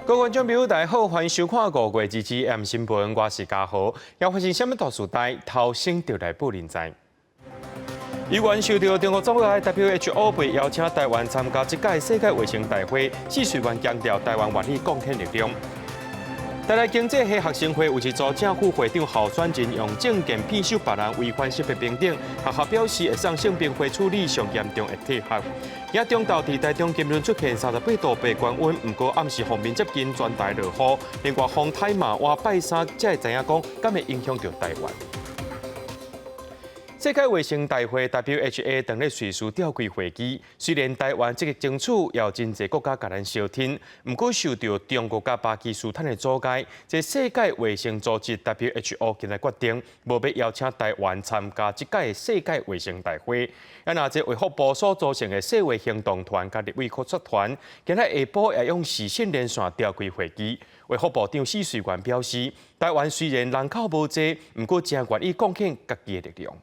各位觀眾朋友，大家好，歡迎收看5月2日 M 新聞，我是嘉豪。猶發生啥物大事代，頭先就來報恁知。猶原受著中國總會 WHO 被邀請台灣參加這屆世界衛生大會，謝瑞元強調台灣願意貢獻力量。台大經濟系學生會有一組正副會長候選人用證件騙收別人違反性別平等，學校表示會送性平會處理上嚴重的退學。也中晝佇台中金崙出現38度八高溫，毋過暗時鋒面接近全台落雨。另外風颱嘛倚拜三才會知影講，敢會影響著台灣。世界衛生大會 WHA 當咧瑞士召開會議，雖然台灣積極爭取，也有真濟國家共咱相挺，毋過受著中國佮巴基斯坦的阻礙，這世界衛生組織 WHO 今日決定，無欲邀請台灣參加這屆世界衛生大會。啊，若這衛福部所組成的世衛行動團佮立委考察團，今日下晡也用視訊連線召開會議。衛福部長許瑞元表示，台灣雖然人口無濟，毋過誠願意貢獻家己的力量。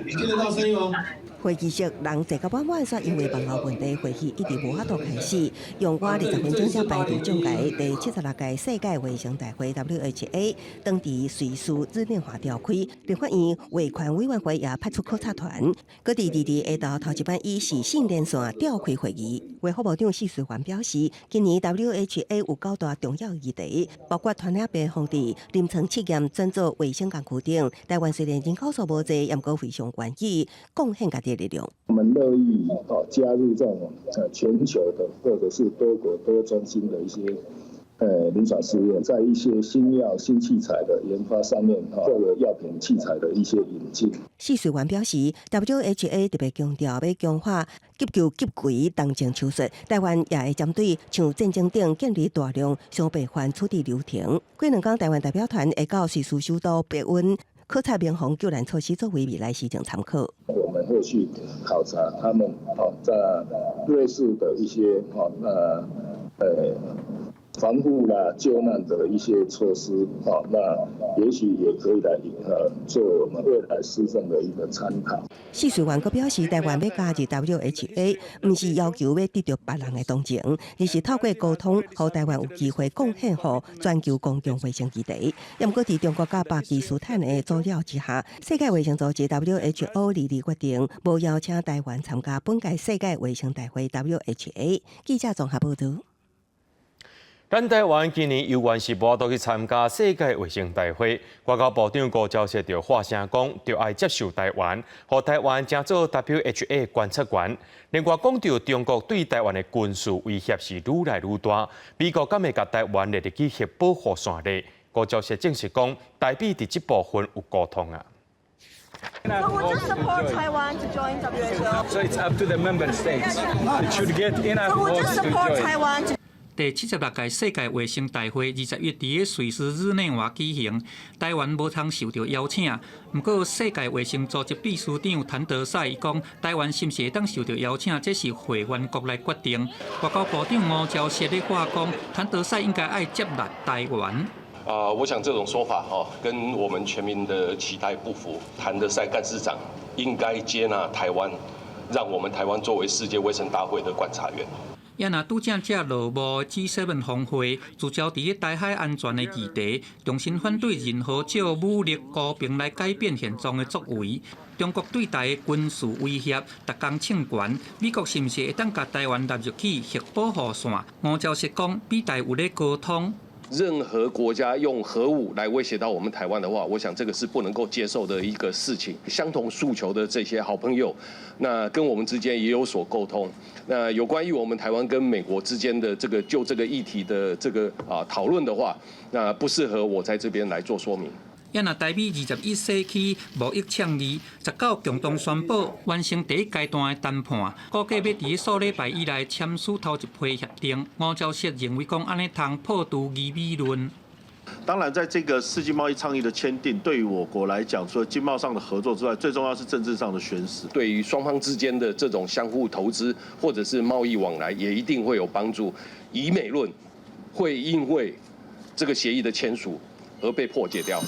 聽得到聲音嗎？會議室人坐甲滿滿，煞因為網路問題，會議一直無法度開始。用倚20分鐘才排除障礙。第76屆世界衛生大會 WHA 當佇瑞士日內瓦召開，立法院衛權委員會也派出考察團，閣佇2日下晝頭一擺以視訊連線召開會議。衛福部長許瑞元表示，今年 WHA 有九大重要議題，包括傳染病防治、臨床試驗轉做衛生工具等。台灣雖然人口數無濟，毋過非常願意貢獻家己的力量。我們樂意加入這種全球的或者是多國多中心的一些臨床試驗，在一些新藥、新器材的研發上面，或者藥品器材的一些引進。許瑞元表示，WHA 特別強調欲強化急救急危同情手術，台灣也會針對像戰爭等建立大量傷病患處置流程。過兩工，台灣代表團會到瑞士首都白恩考察民防救難措施，作為未來施政參考。我們會去考察他們在瑞士的一些那防護啦、救難的一些措施，那也許也可以來做我們未來施政的一個參考。許瑞元閣表示，台灣欲加入 WHA，毋是要求欲得著別人的同情，而是透過溝通，予台灣有機會貢獻予全球公共衛生議題。毋過，佇中國佮巴基斯坦的阻撓之下，世界衛生組織 WHO 二日決定，無邀請台灣參加本屆世界衛生大會 WHA。記者綜合報導。咱台灣今年猶原是無法度去參加世界衛生大會，外交部長吳釗燮就發聲講，著愛接受台灣，予台灣成做 WHA 觀察員。另外講著中國對台灣的軍事威脅是愈來愈大，美國敢會共台灣列入去核保護線內？吳釗燮證實講，台美佇這部分有溝通啊。 So would you support Taiwan to join WHO? So it's up to the member states. It should get enough So would you votes to support join. Taiwan to 第76屆世界衛生大會21佇咧瑞士日內瓦舉行，台灣無通受著邀請。毋過世界衛生組織秘書長譚德塞伊講，台灣是毋是會當受著邀請，這是會員國來決定。外交部長吳釗燮咧話講，譚德塞應該愛接納台灣。啊，我想這種說法哈，跟我們全民的期待不符。譚德塞幹事長應該接納台灣，讓我們台灣作為世界衛生大會的觀察員。也若拄正才落幕 G7 峰會，聚焦佇咧台海安全的議題，重新反對任何藉武力和平來改變現狀的作為。中國對台的軍事威脅，逐工衝懸，美國是毋是會當共台灣納入去核保護線？吳釗燮講，美台有咧溝通。任何國家用核武來威脅到我們台灣的話，我想這個是不能夠接受的一個事情。相同訴求的這些好朋友，那跟我們之間也有所溝通。那有關於我們台灣跟美國之間的這個就這個議題的這個討論的話，那不適合我在這邊來做說明。也若台美21世紀貿易倡議，19共同宣布完成第一階段的談判，估計欲佇數禮拜以內簽署頭一批協定。吳釗燮認為講按呢通破除疑美論。當然，在這個世紀貿易倡議的簽訂，對於我國來講，除了經貿上的合作之外，最重要是政治上的宣示。對於雙方之間的這種相互投資或者是貿易往來，也一定會有幫助。疑美論會因為這個協議的簽署而被破解掉。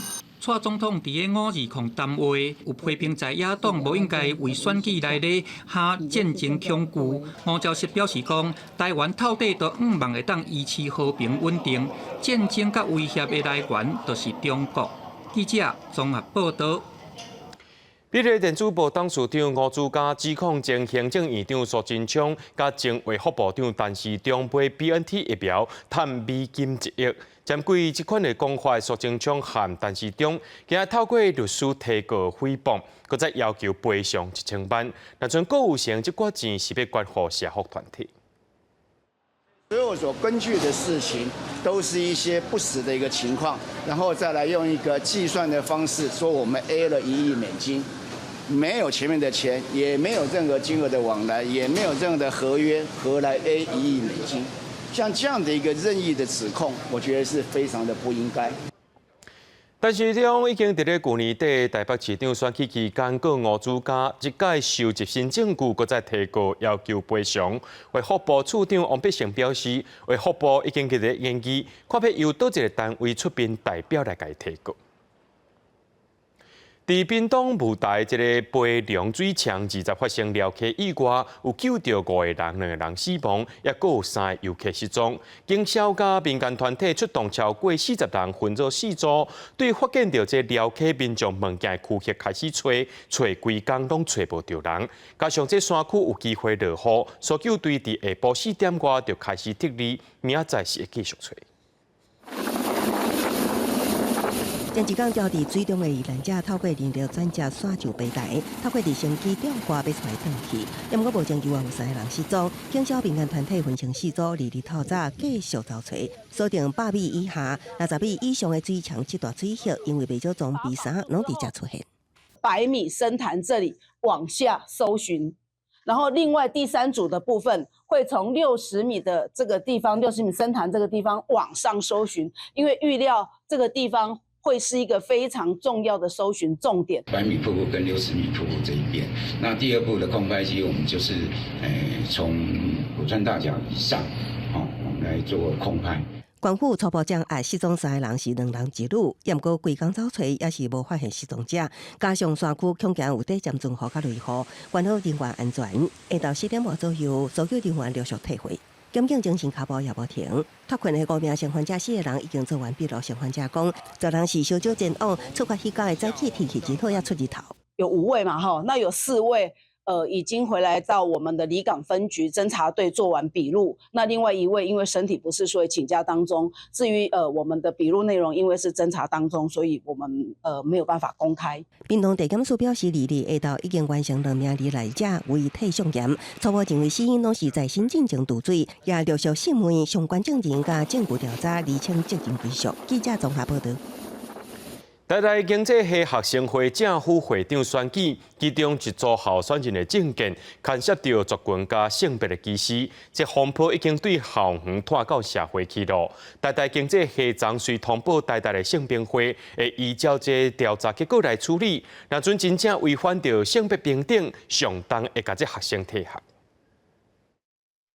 蔡總統佇个520談話，有批評在野黨無應該為選舉來咧哈戰爭恐懼。吳釗燮表示講，台灣透底都向望會當維持和平穩定，戰爭佮威脅的來源就是中國。記者綜合報導。美麗電子報董事長吳朱嘉指控前行政院長蘇貞昌佮前衛福部長陳時中買 BNT 疫苗趁美金1億。針對這款的講法，蘇貞昌和陳時中今日透過律師提告誹謗，閣再要求賠償1000萬。若像郭有成這寡錢是欲捐予社福團體。所有所根據的事情，都是一些不實的一個情況，然後再來用一個計算的方式，說我們 A 了1億美金，沒有前面的錢，也沒有任何金額的往來，也沒有任何的合約，何來 A 1億美金？像這樣的一個任意的指控，我覺得是非常的不應該。陳時中已經佇咧舊年底台北市長選舉期間，告吳朱嘉，這擺收集新證據，閣再提告要求賠償。衛福部次長王必勝表示，衛福部已經佇咧研議，看欲由佗一個單位出面代表來共伊提告。佇屏東霧台這个飛龍水牆，20發生寮溪意外，有救著五個人，兩個人死亡，抑閣有三個遊客失蹤。警消佮民間團體出動超過40人，分做四組，對發現著這寮溪民眾物件的區域開始揣，揣規工攏揣無著人。加上這山區有機會落雨，搜救隊佇下晡4點外就開始撤離，明仔載是會繼續揣。前一工牢佇水中的遇難者透過人力轉接徙就平台，透過直升機吊掛欲帶轉去。毋過目前猶原有三個人失蹤。警消民間團體分成四組，二日透早繼續搜揣，鎖定100米以下、60米以上的水牆這段水域，因為袂少裝備衫攏佇遮出現。 100米深潭這裡往下搜尋，然後另外第三組的部分會從六十米的這個地方，六十米深潭這個地方往上搜尋，因為預料這個地方會是一個非常重要的搜尋重點。100米瀑布跟60米瀑布這一邊，那第二部的空拍機，我們就是，從古川大橋以上，哦，我們來做空拍。官府初步掌握失蹤三個人是兩男一女，毋過規工走揣也是無發現失蹤者。加上山區恐驚有底針陣雨佮雷雨，管好人員安全。下晝4點外左右，搜救人員陸續退回。檢警偵訊跤步也無停，脫困的五名生還者四個人已經做完筆錄。生還者講，昨昏是小酒前往出發彼工的早起天氣真好，也出日頭。有五位嘛，哈，那有四位，已經回來到我們的里港分局偵查隊做完筆錄。那另外一位因為身體不適，所以請假當中。至於我們的筆錄內容，因為是偵查當中，所以我們沒有辦法公開。屏東地檢署表示，2日下晝已經完成兩名罹難者遺體送檢，初步認為死因攏是在心進前墮水，也陸續訊問相關證人佮證據調查，釐清責任歸屬。記者綜合報導。台大經濟系學生會正副會長選舉，其中一組候選人的政見牽涉著族群佮性別的歧視，這風波已經對校園拖到社會去囉。台大經濟系昨遂通報台大的性平會，會依照這調查結果來處理。若準真正違反著性別平等，相當會共這學生退學。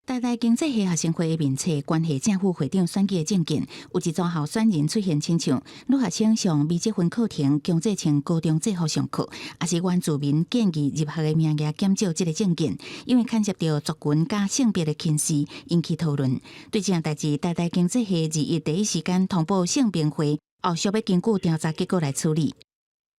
台大經濟系學生會的面冊關係正副會長選舉的政見，有一組候選人出現親像女學生上微積分課程強制穿高中制服上課，抑是原住民建議入學的名額減少這个政見，因為牽涉著族群佮性別的歧視，引起討論。對這項代誌，台大經濟系21第一時間通報性平會，後續欲根據調查結果來處理。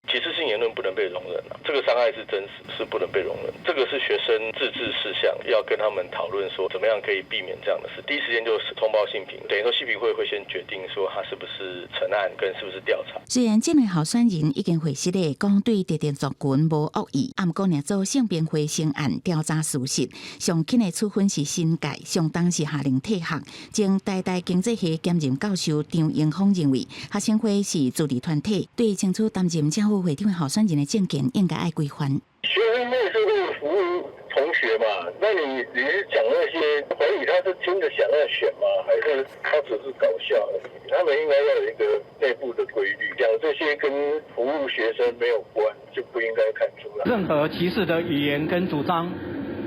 歧視性言論不能被容忍啊！這個傷害是真實，是不能被容忍。這個是學生自治事項，要跟他們討論說，怎麼樣可以避免這樣的事。第一時間就是通報性平，等於說性平會會先決定說他是不是成案，跟是不是調查。雖然這個候選人已經回實咧，講對特定族群無惡意，毋過若做性平會成案調查屬實，上輕的處分是申誡，上重是下令退學。前台大經濟系兼任教授張英峰認為，學生會是自治團體，對爭取擔任正副會長候選人的政見應該愛規範。學生會是為了服務同學嘛？那你是講那些懷疑他是真的想要選嗎？還是他只是搞笑而已？他們應該要有一個內部的規律，講這些跟服務學生沒有關，就不應該看出來。任何歧視的語言跟主張，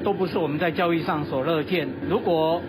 都不是我們在教育上所樂見。如果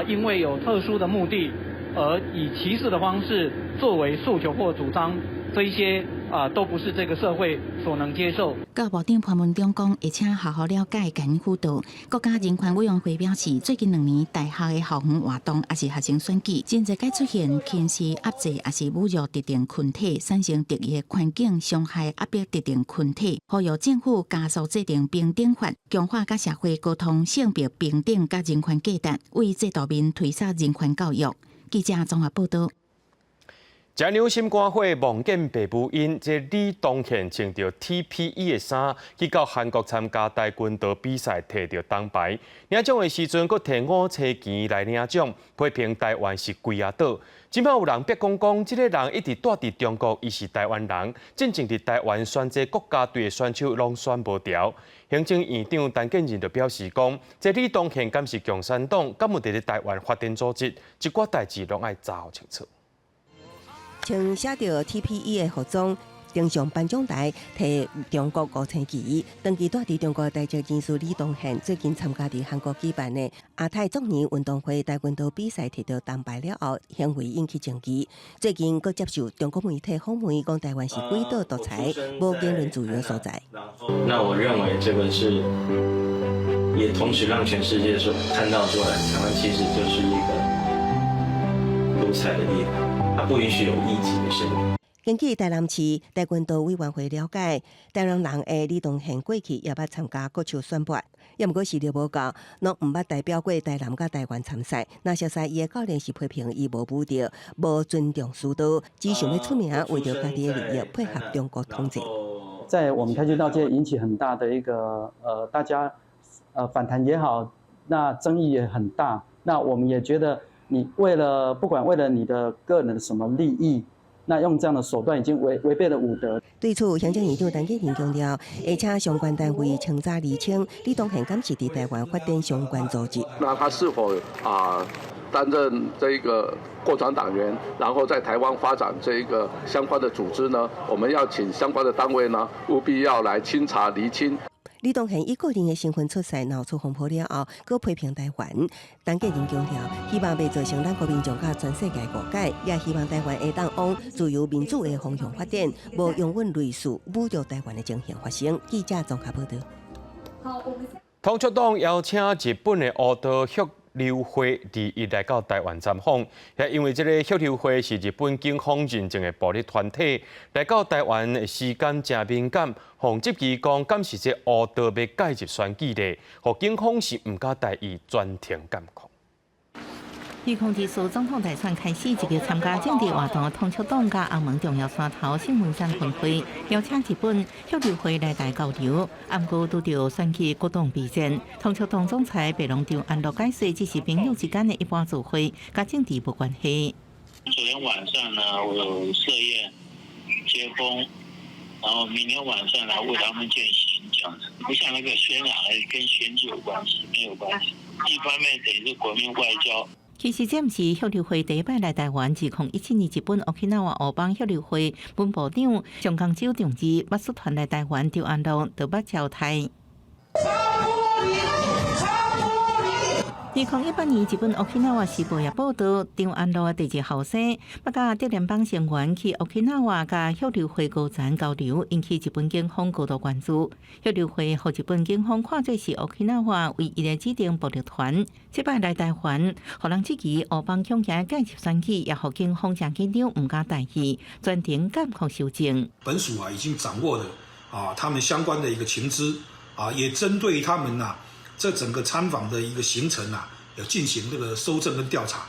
因為有特殊的目的而以歧視的方式作為訴求或主張，這一些啊，都不是這個社會所能接受。教育部長潘文忠講，會請學校了解共輔導。國家人權委員會表示，最近2年大學的校園活動抑是學生選舉，真濟擺出現輕視、壓制抑是侮辱特定群體，產生敵意環境，傷害壓迫特定群體，呼籲政府加速制定平等法，強化佮社會溝通性別平等佮人權價值，為制度面推廣人權教育。記者綜合報道。這兩心肝火望見爸母𪜶，這李東憲穿著 TPE 的衫去到韓國參加跆拳道比賽，摕著銅牌。領獎的時陣，閣提五星旗來領獎，批評台灣是鬼仔島。這擺有人逼講講，這个人一直蹛佇中國，伊是台灣人，進前佇台灣選這國家隊的選手攏選無著。行政院長陳建仁就表示講，這李東憲敢是共產黨，敢有佇咧台灣發展組織，這寡代誌攏愛查予清楚。穿寫著 TPE 的服裝，登上頒獎台，提中國五星旗。長期蹛佇中國台籍人士李東憲最近參加佇韓國舉辦的亞太壯年運動會跆拳道比賽，摕著銅牌了後，行為引起爭議。最近閣接受中國媒體訪問，講台灣是鬼島獨裁，無言論自由所在。那我認為這個是，也同時讓全世界說看到說，台灣其實就是一個獨裁的地方。他不允許有異己的聲音。根據台南市跆拳道委員會了解，台南人的李東憲過去也捌參加國手選拔，也毋過實力無夠，攏毋捌代表過台南佮台灣參賽。若熟似伊的教練是批評伊無武德、無尊重師道，只想欲出名，為著家己的利益配合中國統治。在我們跆拳道界引起很大的一個大家反彈也好，那爭議也很大。那我們也覺得，你為了不管為了你的個人的什麼利益，那用這樣的手段已經違背了武德。對此，行政院長陳建仁強調，會請相關單位清查釐清，李東憲敢是佇台灣發展相關組織。那他是否啊擔任這個共產黨員，然後在台灣發展這一個相關的組織呢？我們要請相關的單位呢，務必要來清查釐清。李東憲以個人的身份出賽，鬧出風波了後，閣批評台灣。陳建仁強調，希望袂造成咱國民眾佮全世界誤解，也希望台灣會當往自由民主的方向發展，無容允類似侮辱台灣的情形發生。記者綜合報道。統促黨邀請日本的烏道旭流會21來到台灣參訪，也因為這个旭流會是日本警方認證的暴力團體，來到台灣的時間誠敏感，予質疑講，敢是這烏道欲介入選舉咧？予警方是毋敢大意，全程監控。2024總統大選開始，積極參加政治活動的統促黨佮洪門重要山頭新聞山分會，邀請日本旭流會來台交流，毋過拄著選舉國黨備戰。統促黨總裁白龍張安樂解釋，這是朋友之間的一般聚會，佮政治無關係。昨天晚上呢，我有設宴接風，然後明天晚上來為他們餞行，這樣子，不像那個渲染，跟選舉有關係，沒有關係。一方面等於是國民外交。其實這毋是旭流會第一擺來台灣。2017年，日本沖繩烏邦旭流會本部長上江洲長治捌率團來台灣，張安樂就捌招待。2018年，日本沖繩時報也報道，張安樂的第二後生，捌佮竹聯幫成員去沖繩佮旭流會高層交流，引起日本警方高度關注。旭流會予日本警方看做是沖繩唯一的指定暴力團，這擺來台灣，予人質疑烏幫恐驚介入選舉，也予警方誠緊張，毋敢大意，全程監控搜證。本署啊已經掌握了啊他們相關的一個情資啊，也針對他們啊。這整個參訪的一個行程啊，要進行這個搜證跟調查，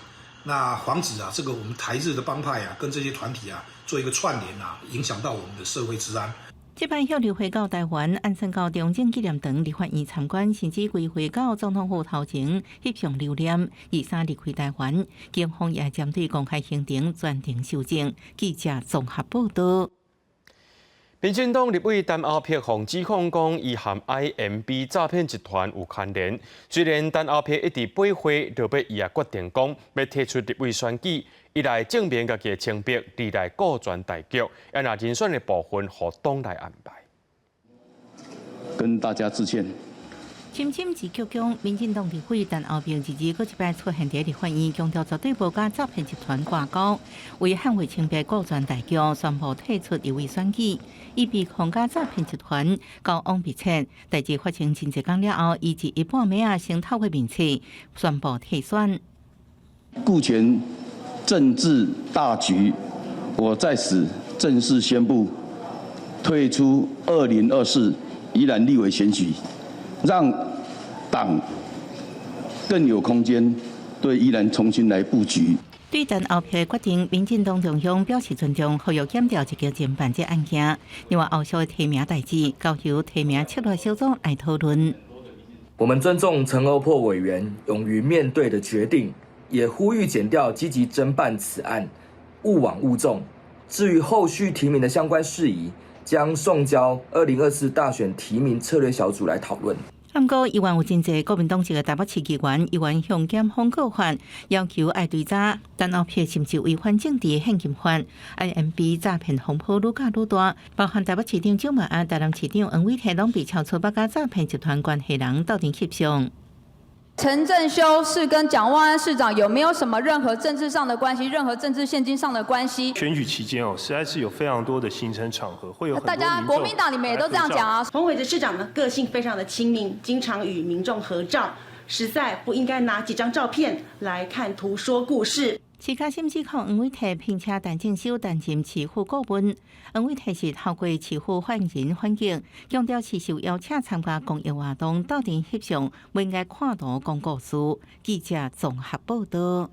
那防止啊，這個我們台日的幫派啊，跟這些團體啊，做一個串聯啊，影響到我們的社會治安。這擺旭流會到台灣，按算到中正紀念堂立法院參觀，甚至規劃到總統府頭前翕相留念。23離開台灣，警方也針對公開行程全程搜證。記者綜合報道。民進黨立委陳歐珀予指控講，伊和 IMB 詐騙集團有牽連。雖然陳歐珀一直駁回，落尾伊也決定講欲提出立委選舉，一來證明家己的清白，二來顧全大局，啊若人選的部分，予黨內安排。跟大家致歉，深深一鞠躬，民進黨立委陳厚平日日閣一擺出現佇立法院，強調絕對無佮詐騙集團掛鈎，為捍衛清白顧全大局，宣布退出立委選舉，伊被控佮詐騙集團交往密切。代誌發生真濟工了後，伊佇一半暝仔先透過面冊宣布退選。顧全政治大局，我在此正式宣布退出2024宜蘭立委選舉，讓黨更有空間對宜蘭重新來布局。對陳厚平的決定，民進黨中央表示尊重，呼籲檢調積極偵辦這案件。另外，後續的提名代誌交由提名策略小組來討論。我們尊重陳歐珀委員勇於面對的決定，也呼籲檢調積極偵辦此案，勿枉勿縱。至於後續提名的相關事宜，將送交2024大選提名策略小組來討論。毋過，猶原有真濟國民黨籍的台北市議員，猶原向檢方告發，要求愛追查陳厚平是毋是違反政治獻金法，IMB 詐騙風波愈攪愈大，包含台北市長蔣萬安、台南市長黃偉哲，攏被查出捌佮詐騙集團關係人鬥陣翕相。陳正修是跟蔣萬安市長有沒有什麼任何政治上的關係，任何政治獻金上的關係？選舉期間哦，實在是有非常多的行程場合，會有很多大家國民黨裡面也都這樣講啊。彭偉哲市長呢，個性非常的親民，經常與民眾合照，實在不應該拿幾張照片來看圖說故事。市甲審指控黃偉哲聘請陳正修擔任市府顧問，黃偉哲是透過市府發言人反映，強調是受邀請參加公益活動，鬥陣翕相，不應該看圖講故事。記者綜合報道。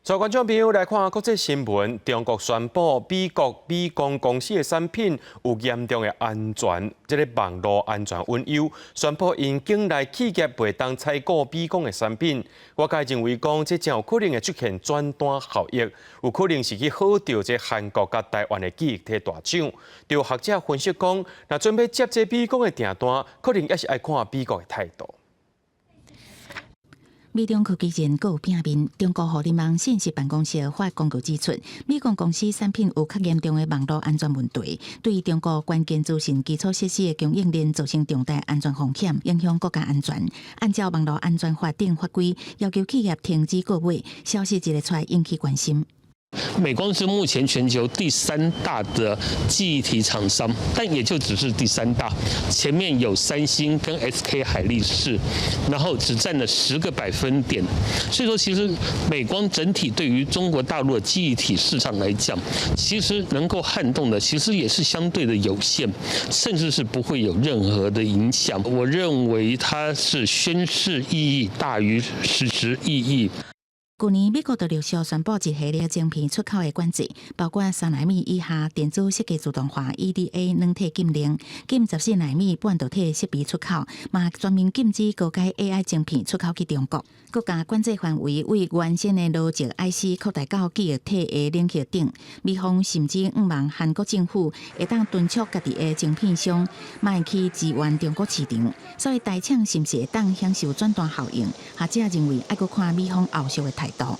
在觀眾朋友來看國際新聞，中國宣布美國美光公司的產品有嚴重的安全，這个網路安全隱憂，宣布𪜶境內企業袂當採購美光的產品。外界認為講，這真有可能會出現轉單效應，有可能是去好著這韓國佮台灣的記憶體大廠。有學者分析講，若準備接這美光的訂單，可能也是愛看美國的態度。美中科技戰閣有拼面，中國互聯網信息辦公室發公告指出，美光公司產品有較嚴重的網路安全問題，對中國關鍵資訊基礎設施的供應鏈造成重大安全風險，影響國家安全。按照網路安全法等法規，要求企業停止購買。消息一个出來，引起關心。美光是目前全球第三大的記憶體廠商，但也就只是第三大，前面有三星跟 SK 海力士，然後只佔了10個百分點。所以說，其實美光整體對於中國大陸的記憶體市場來講，其實能夠撼動的，其實也是相對的有限，甚至是不會有任何的影響。我認為它是宣示意義大於實質意義。去年美國就陸續宣布一系列晶片出口的管制，包括3納米以下電子設計自動化 EDA 軟體禁令，禁14納米半導體設備出口，嘛全面禁止高階 AI 晶片出口去中國。閣共管制範圍對原先的邏輯 IC 擴大到記憶體的領域頂，美方甚至向望韓國政府會當敦促家己的晶片商，莫去支援中國市場。所以台廠是毋是會當享受轉單效應？學者認為愛閣看美方後續的態度。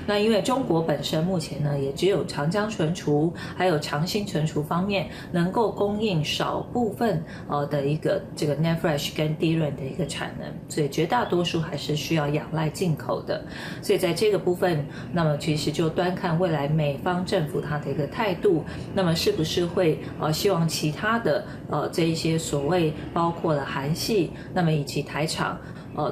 那因為中國本身目前呢，也只有長江存儲，還有長鑫存儲方面能夠供應少部分的一個這個 NAND Flash 跟 DRAM 的一個產能，所以絕大多數還是需要仰賴進口的。所以在這個部分，那麼其實就端看未來美方政府它的一個態度，那麼是不是會希望其他的這一些所謂包括了韓系，那麼以及台廠。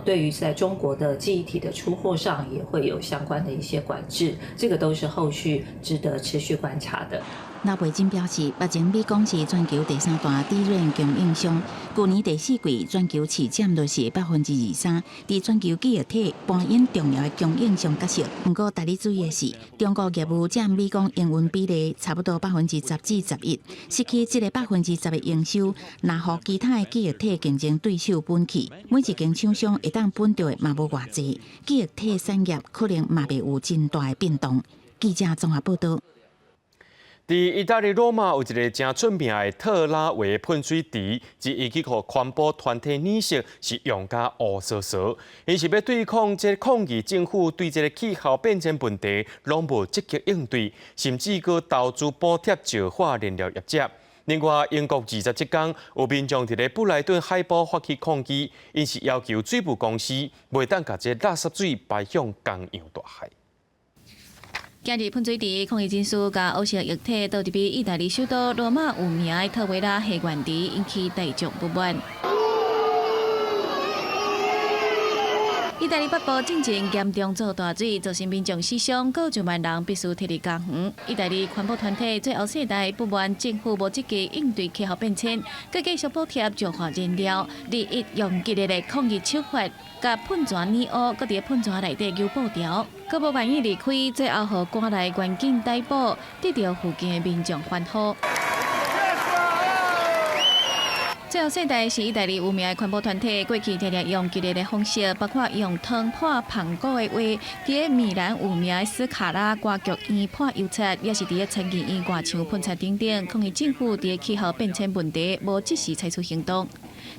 對於在中國的記憶體的出貨上，也會有相關的一些管制，這個都是後續值得持續觀察的。劉培珍表示，目前美光是全球第三大 DRAM 供應商，去年第四季全球市佔率是23%，佇全球記憶體扮演重要的供應商角色。毋過，值得注意的是，中國業務佔美光營運比例差不多10%至11%，失去這个10%的營收，若予其他的記憶體競爭對手分去，每一間廠商會當分著的嘛無偌濟，記憶體產業可能嘛袂有真大的變動。記者綜合報道。佇意大利羅馬有一个誠出名的特拉維噴水池，這伊去予環保團體指責是用甲烏趖趖，𪜶是欲對抗這抗議政府對這个氣候變遷問題攏無積極應對，甚至閣投資補貼石化燃料業者。另外，英國27工有民眾佇咧布萊頓海埔發起抗議，𪜶是要求水務公司袂當共這垃圾水排向江洋大海。今日噴水池抗議人士共烏色液體倒入去意大利首都羅馬有名的特維拉戲院池，引起大眾不滿。意大利北部進前嚴重做大水，造成民眾死傷，閣有上萬人必須撤離家園。意大利環保團體最後世代不滿政府無積極應對氣候變遷，閣繼續補貼石化燃料，日益用激烈的抗議手法，共噴泉染烏，閣佇噴泉內底搝布條，閣無願意離開，最後予趕來員警逮捕，得著附近的民眾歡呼。最後世代是意大利有名的環保團體，過去常常用激烈的方式，包括用湯潑蘋果的話，佇咧米蘭有名的斯卡拉歌劇院潑油漆，也是佇咧參議院外牆噴漆等等，抗議政府佇咧氣候變遷問題無即時採取行動。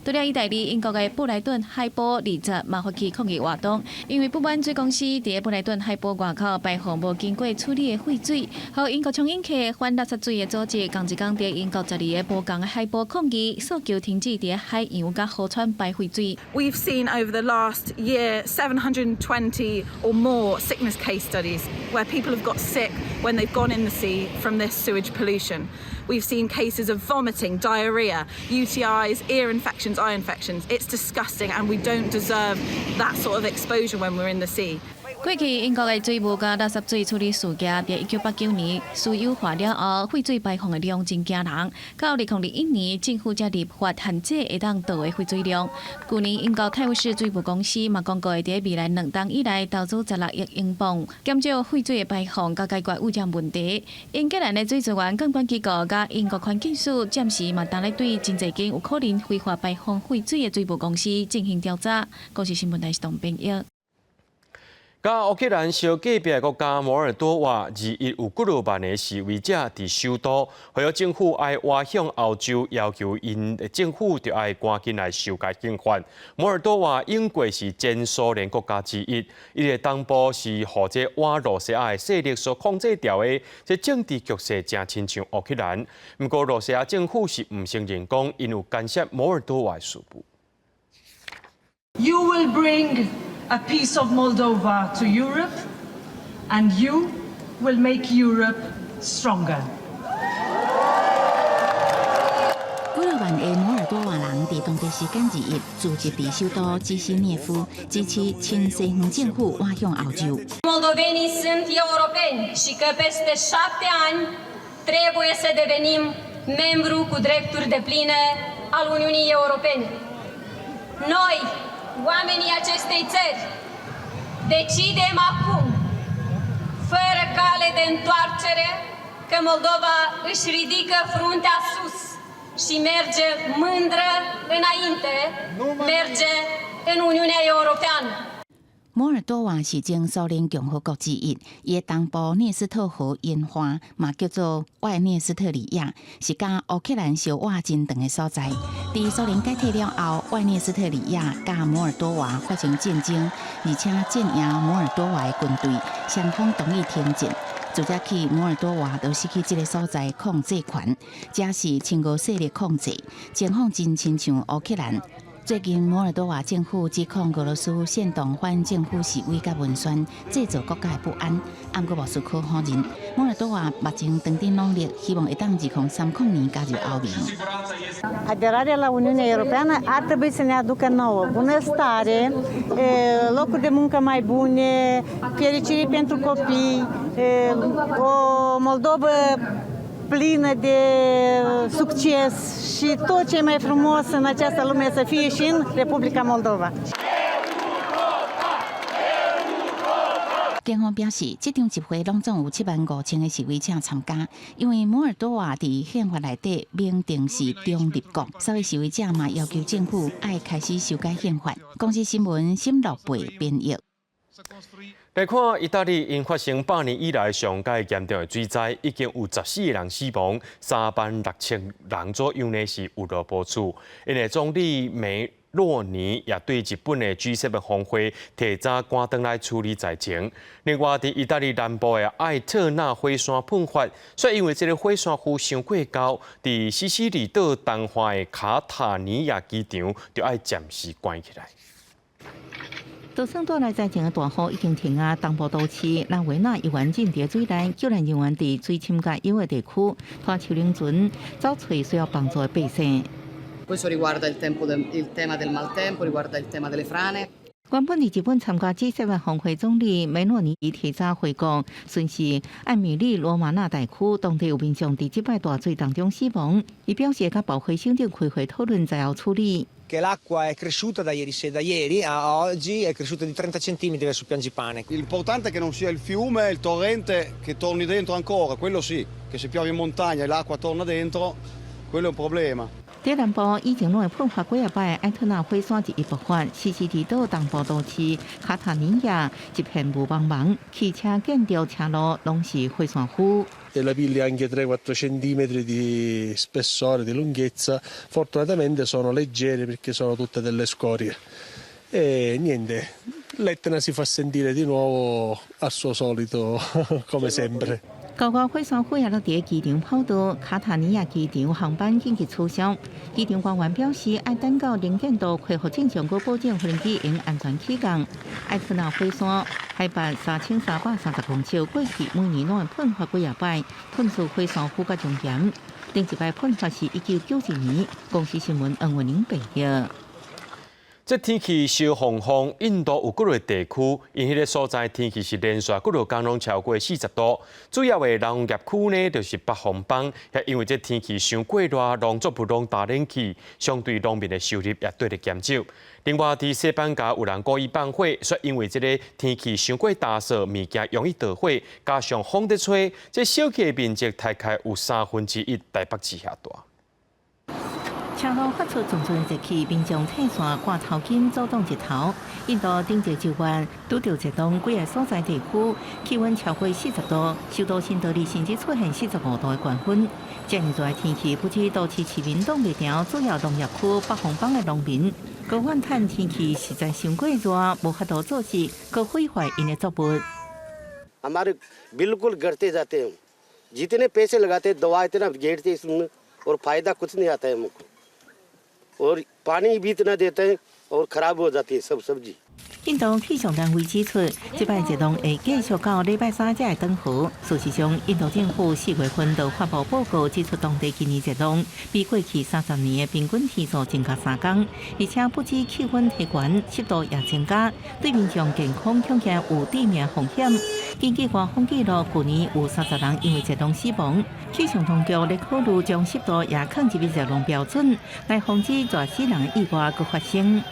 除了意大利，英國的布萊頓海埔20嘛發起抗議活動，因為不滿水公司佇咧布萊頓海埔外口排放無經過處理的廢水，予英國充引起反垃圾水的組織，仝一工佇英國12个無仝的海埔抗議，訴求停止佇咧海洋佮河川排廢水。 We've seen over the last year 720 or more sickness case studies where people have got sick when they've gone in the sea from this sewage pollution. We've seen cases of vomiting, diarrhea, UTIs, ear infections, eye infections. It's disgusting and we don't deserve that sort of exposure when we're in the sea. 過去英國的水務佮垃圾水處理事業，佇1989年私有化了後，廢水排放的量真驚人。到2021年，政府才立法限制會當倒的廢水量。舊年英國泰晤士水務公司嘛公告會佇未來2冬以來投資16億英鎊，減少廢水的排放，佮解決污染問題。英格蘭的水資源監管機構佮英國環境署暫時嘛當咧對真濟間有可能非法排放廢水的水務公司進行調查。公視新聞台是董編譯。佮烏克蘭相隔壁的國家摩爾多瓦，21有幾若萬个示威者佇首都，呼籲政府愛倚向歐洲，要求𪜶政府著愛趕緊來修改憲法。摩爾多瓦英國是前蘇聯國家之一，伊的東部是予這倚羅西亞的勢力所控制著的，這政治局勢誠親像烏克蘭。毋過羅西亞政府是毋承認講𪜶有干涉摩爾多瓦的事務。 You will bring a piece of Moldova to Europe, and you will make Europe stronger. 幾若萬个摩爾多瓦人佇當地時間21聚集佇首都基希涅夫，支持親西方政府倚向歐洲。 Moldovenii sunt europeni și că peste 7 ani trebuie să devenim membru cu drepturi depline al Uniunii Europene. Noi, oamenii acestei țări, decidem acum, fără cale de întoarcere, că Moldova își ridică fruntea sus și merge mândră înainte, merge în Uniunea Europeană. 摩爾多瓦是前蘇聯共和國之一，伊的東部涅斯特河沿岸嘛叫做外涅斯特里亞，是佮烏克蘭相倚真長的所在。佇蘇聯解體了後，外涅斯特里亞佮摩爾多瓦發生戰爭，而且戰贏摩爾多瓦的軍隊，雙方同意停戰。自這起摩爾多瓦就失去這个所在控制權，這是親俄勢力控制，情況真親像烏克蘭。最近，摩爾多瓦政府指控俄羅斯煽動反政府示威佮文宣，製造國家的不安。毋過莫斯科否認。摩爾多瓦目前正佇努力，希望會當2030年加入歐盟。 Aderarea la Uniunea Europeană ar trebui să ne aducă nouă bunăstare, locuri de muncă mai bune, fericire pentru copii, o Moldovă plină de succes și tot ce e mai frumos în această lume să fie și în Republica Moldova. 警方表示，這場集會攏總有7萬5千个示威者參加。因為摩爾多瓦佇憲法內底明定是中立國，所以示威者嘛要求政府愛開始修改憲法。公視新聞沈樂貝編譯。來看意大利，𪜶發生100年以來上蓋嚴重的水災，已經有14個人死亡，3萬6千人左右呢是有路無厝。𪜶的總理梅洛尼也對日本的 G7 峰會提早趕轉來處理災情。另外，佇意大利南部的愛特納火山噴發，煞因為這个火山灰傷過厚，佇西西里島東岸的卡塔尼亞機場就愛暫時關起來。就算帶來災情的大雨已經停啊，東部都市拉維納猶原浸佇水內，救援人員佇水深佮腰的地區拖樹輪船走揣需要幫助的百姓。 Questo riguarda il tempo del, il tema del maltempo, riguarda il tema delle frane. 原本佇日本參加 G7 峰會總理梅洛尼提早回國，巡視艾米麗羅馬納大區，當地有民眾佇這擺大水當中死亡。伊表示會佮部會首長開會討論災後處理。 Che l'acqua è cresciuta da ieri sera, da ieri a oggi è cresciuta di 30 centimetri verso Piangipane. L'importante è che non sia il fiume, il torrente che torni dentro ancora, quello sì, che se piove in montagna e l'acqua torna dentro, quello è un problema. 佇南部以前攏會噴發幾仔擺，愛特納火山一一爆發，西西里島東部都市卡塔尼亞一片霧茫茫，汽車、建築、車路攏是火山灰。 E lapilli anche 3-4 centimetri di spessore, di lunghezza, fortunatamente sono leggere perché sono tutte delle scorie. E niente, l'Etna si fa sentire di nuovo al suo solito, come sempre. 高高火山灰也落佇機場跑道，卡塔尼亞機場航班緊急取消。機場官員表示，愛等到能見度恢復正常，閣保證飛機會安全起降。愛特納火山海拔3330公尺，過去每年攏會噴發幾仔擺，噴出火山灰佮熔岩。頂一擺噴發是1992年。公視新聞黃文玲報導。這天氣燒烘烘，印度有幾个地區，𪜶彼个所在天氣是連續幾落工攏超過40度。主要的農業區呢，就是北方邦，也因為這天氣傷過熱，農作物攏焦冷去，相對農民的收入也綴咧減少。另外，佇西班牙有人故意放火，煞因為這个天氣傷過焦燥，物件容易著火，加上風咧吹，這燒起的面積大概有1/3台北市遐大。車路發出陣陣熱氣，民眾退傘、掛頭巾阻擋日頭。印度頂個週末拄著熱浪，幾个所在地區氣溫超過40度，首都新德里甚至出現45度的高溫。這樣熱的天氣，不止都市市民擋袂牢，主要農業區北方邦的農民，閣怨嘆天氣實在傷過熱，無法度做事，閣毀壞𪜶的作物。 हमारे बिल्कुल गड़ते जाते हैं, जितने पैसे लगाते, दवा इतना गेड़ते इसमें और फायदा कुछ नहीं आता है हमको और पानी भी इतना देते हैं और खराब हो जाती है सब सब्जी। 印度氣象單位指出，這擺熱浪會繼續到禮拜三才會轉好。事實上，印度政府4月份就發布報告指出，當地今年熱浪比過去30年的平均天數增加3工，而且不止氣溫提懸，濕度也增加，對民眾健康恐驚有致命風險。根據官方記錄，去年有30人因為熱浪死亡。氣象當局咧考慮將濕度也放入熱浪標準，來防止熱死人的意外閣發生。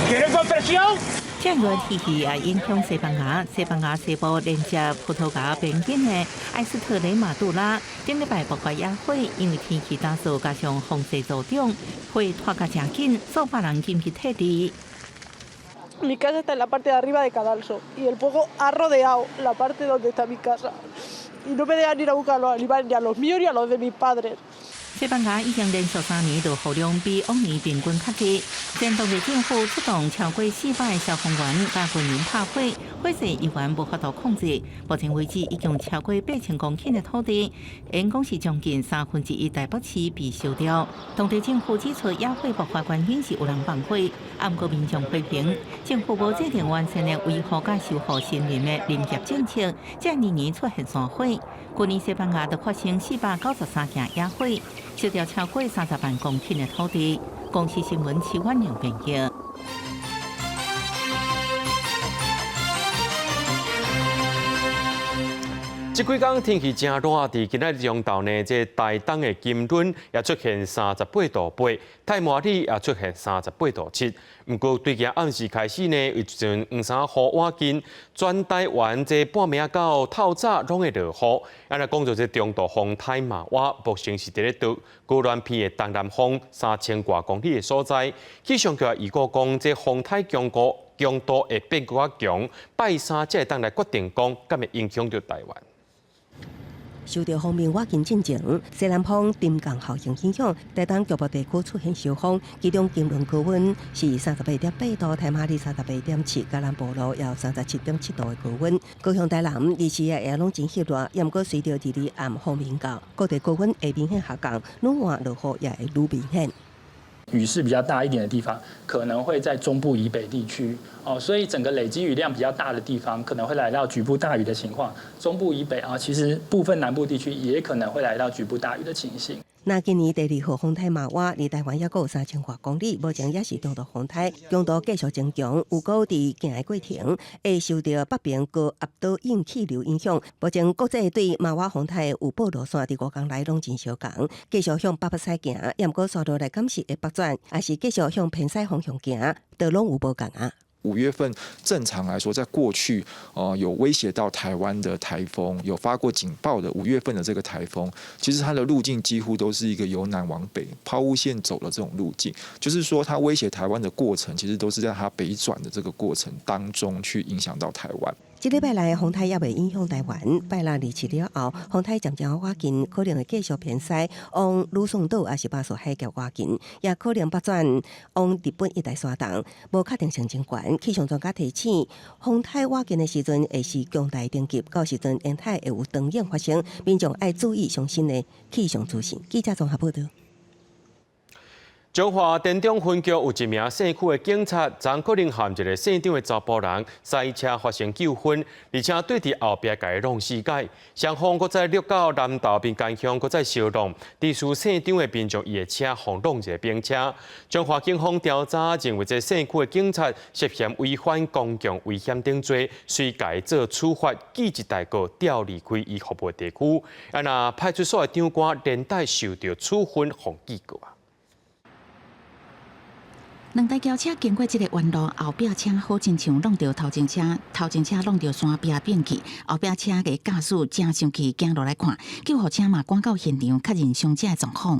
這熱天氣也影響西班牙，西班牙西部連接葡萄牙邊境的埃斯特雷馬杜拉，頂禮拜爆發野火，因為天氣乾燥加上風勢助長，火拖甲誠緊，數百人緊急撤離。 Mi casa está en la parte de arriba de Cadalso y el fuego ha rodeado la parte donde está mi casa y no me dejan ir a buscar los animales, ni a los míos ni a los de mis padres. 西班牙已經連續3年落雨量比往年平均較濟，前當地政府出動超過400消防員佮軍人拍火，火勢猶原無法度控制。目前為止已經超過8000公頃的土地，應講是將近1/3台北市被燒掉。當地政府指出，野火爆發原因是有人放火，毋過民眾批評政府無制定完善的維護佮修復森林的林業政策，才年年出現山火。去年西班牙就發生493件野火，燒掉超過30萬公頃的土地。公視新聞徐婉玲編譯。這幾工天氣誠熱，佇今仔日中晝呢，這台東的金崙也出現38.8度，太麻里也出現38.7度。毋過對今暗時開始呢，有一陣黃衫雨倚近，全台灣這半暝到透早攏會落雨。按呢講著這中度風台瑪娃，目前是佇咧佗高鑾鼻的東南方3000外公里的所在。氣象局預估講，這風台強度會變閣較強，拜三才會當來決定講，敢會影響著台灣。受著鋒面倚近進前，西南風沉降效應影響，台東局部地區出現小風，其中金崙高溫是38.8度，太馬里38.7，嘉南部落有37.7度的高溫。高雄、台南二時也攏真翕熱，毋過隨著二二暗鋒面到，各地高溫會明顯下降，愈晚落雨也會愈明顯。雨勢比較大一點的地方，可能會在中部以北地區哦，所以整個累積雨量比較大的地方，可能會來到局部大雨的情況。中部以北啊，其實部分南部地區也可能會來到局部大雨的情形。那今年第二號風颱瑪娃離台灣猶閣有3000外公里，目前也是中度風颱，強度繼續增強。有閣佇行的過程會受著北邊高壓導引氣流影響。目前國際對瑪娃風颱有報路線，佇5工內攏真相仝，繼續向北北西行，猶毋過紲落來敢是會北轉，抑是繼續向偏西方向行，都攏有無仝啊。 5月份正常來說，在過去，有威脅到台灣的台風，有發過警報的5月份的這個台風，其實它的路徑幾乎都是一個由南往北拋物線走的這種路徑，就是說它威脅台灣的過程，其實都是在它北轉的這個過程當中去影響到台灣。這禮拜來風颱猶未影響台灣，拜六27了後，風颱漸漸倚近，可能會繼續偏西，往呂宋島抑是巴士海峽倚近，也可能北轉往日本一帶徙動，無確定性真懸。氣象專家提醒，風颱倚近的時陣會是強大等級，到時陣沿海會有長湧發生，民眾愛注意上新的氣象資訊。記者綜合報道。彰化田中分局有一名姓區的警察，昨可能和一个姓張的查埔人賽車發生糾紛，而且對佇後壁共伊弄死解，雙方閣再掠到南投平江鄉，閣再相弄，致使姓張的民眾伊的車予弄一个冰車。彰化警方調查認為，這姓區的警察涉嫌違反公共危險等罪，隨共伊做處罰，記一大過，調離開伊服務地區。啊，若派出所的長官連帶受著處分，予記過啊。兩台轎車經過這个彎路，後壁車好親像挵著頭前車，頭前車挵著山壁變去，後壁車的駕駛真生氣，驚落來看，救護車嘛趕到現場確認傷者的狀況。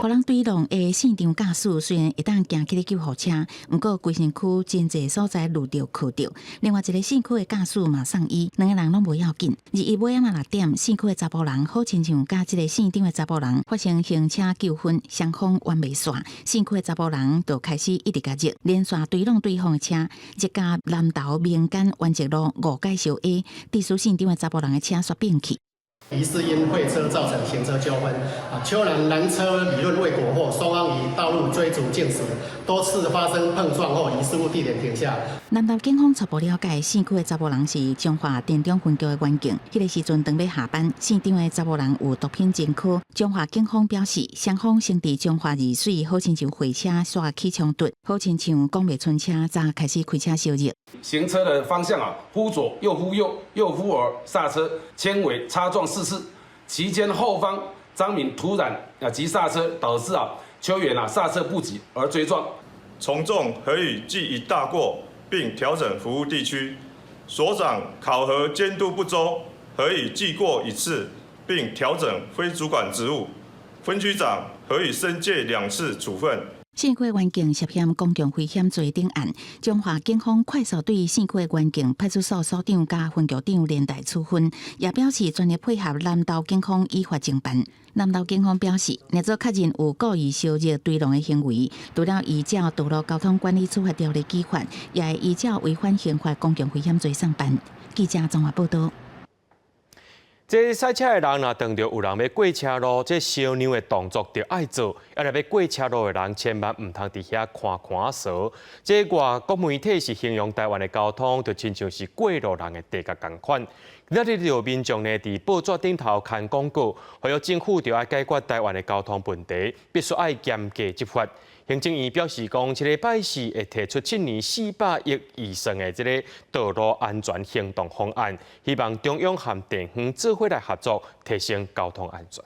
予人追撞的姓張駕駛雖然會當行起救護車，毋過規身軀真濟所在挵著磕著。另外一个姓區的駕駛嘛送醫，兩个人攏無要緊。21尾仔6點，姓區的查埔人好親像佮這个姓張的查埔人發生行車糾紛，雙方冤袂散。姓區的查埔人就開始一直共熱，連續追撞對方的車，熱共南投民間灣澤路五街相挨，致使姓張的查埔人的車煞變去。疑似因會車造成行車糾紛，啊，邱男攔車理論未果後，雙方於道路追逐競駛，多次發生碰撞後，於事故地點停下。南投警方初步了解，姓區的查埔人是彰化田中分局的員警，彼個時陣當欲下班，姓張的查埔人有毒品前科。彰化警方表示，雙方先佇彰化二水好親像貨車煞起衝突，好親像講袂順車，才開始開車相熱。行車的方向啊，忽左又忽右，又忽而剎車，輕微擦撞4次。期間後方張敏突然啊急剎車，導致啊邱遠啊剎車不及而追撞。從重核予記一大過，並調整服務地區。所長考核監督不周，核予記過一次，並調整非主管職務。分區長核予申誡2次處分。姓區的員警涉嫌公共危險罪等案，彰化警方快速對姓區的員警派出所所長佮分局長連帶處分，也表示全力配合南投警方依法偵辦。南投警方表示，若做確認有故意相熱追撞的行為，除了依照道路交通管理處罰條例處罰，也會依照違反刑法公共危險罪送辦。記者綜合報道。這賽車的人若當著有人欲過車路，這相讓的動作著愛做。啊，若欲過車路的人，千萬毋通佇遐看看趖。這外國媒體是形容台灣的交通，就親像是過路人的地獄仝款。今仔日有民眾呢，佇報紙頂頭刊廣告，呼籲政府著愛解決台灣的交通問題，必須愛嚴格執法。行政院表示講，這禮拜四會提出7年400億預算的這个道路安全行動方案，希望中央和地方做伙來合作，提升交通安全。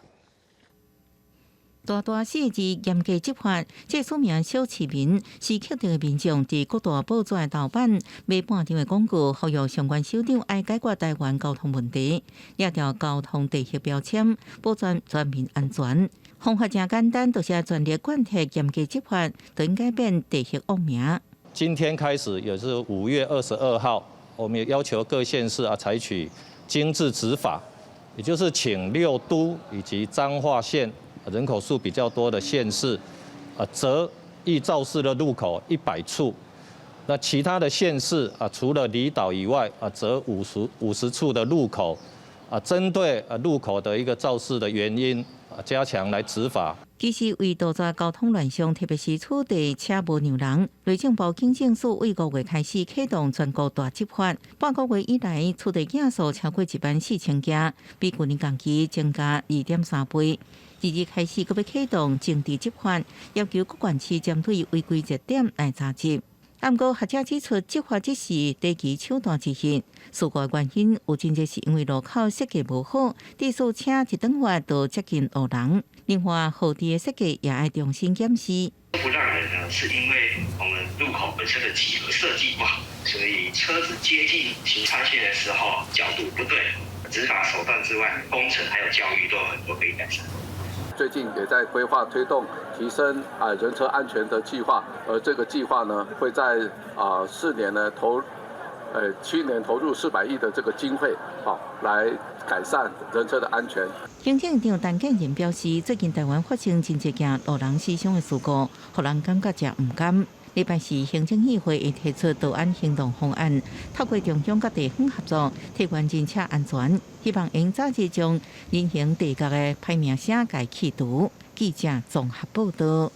大大四字嚴格執法，這署名小市民是克的民眾佇各大報紙頭版買半張的廣告，呼籲相關首長愛解決台灣交通問題，掠著交通地形標籤，保障全民安全。方法誠簡單，就是全力貫徹嚴格執法，就應該變地形惡名。今天開始，也是5月22號，我們也要求各縣市啊採取精緻執法，也就是請六都以及彰化縣人口數比較多的縣市，擇易肇事的路口100處。那其他的縣市啊，除了離島以外啊，擇50處的路口，啊，針對啊路口的一個肇事的原因啊，加強來執法。其實為杜絕交通亂象，特別是此地車無讓人，內政部警政署為5月開始啟動全國大執法。半個月以來，此地件數超過14,000件，比舊年同期增加2.3倍。二日開始，閣欲啟動精緻執法，要求各縣市針對違規熱點來查執。毋過學者指出，執法只是短期手段之一。事故原因有真濟是因為路口設計無好，致使車一轉彎就接近路人。另外，號誌的設計也愛重新檢視。不讓人呢，是因為我們路口本身的幾何設計不好，所以車子接近行穿線的時候角度不對。執法手段之外，工程還有教育都有很多可以改善。最近也在規劃推動提升啊人車安全的計劃，而這個計劃呢，會在啊4年呢投，7年投入400億的這個經費，好來改善人車的安全。行政長陳建仁表示，最近台灣發生真濟件路人死傷的事故，予人感覺誠毋甘。禮拜四，行政議會會提出道安行動方案，透過中央佮地方合作，提懸人車安全，希望會早日將人行地獄的歹名聲共去除。記者綜合報道。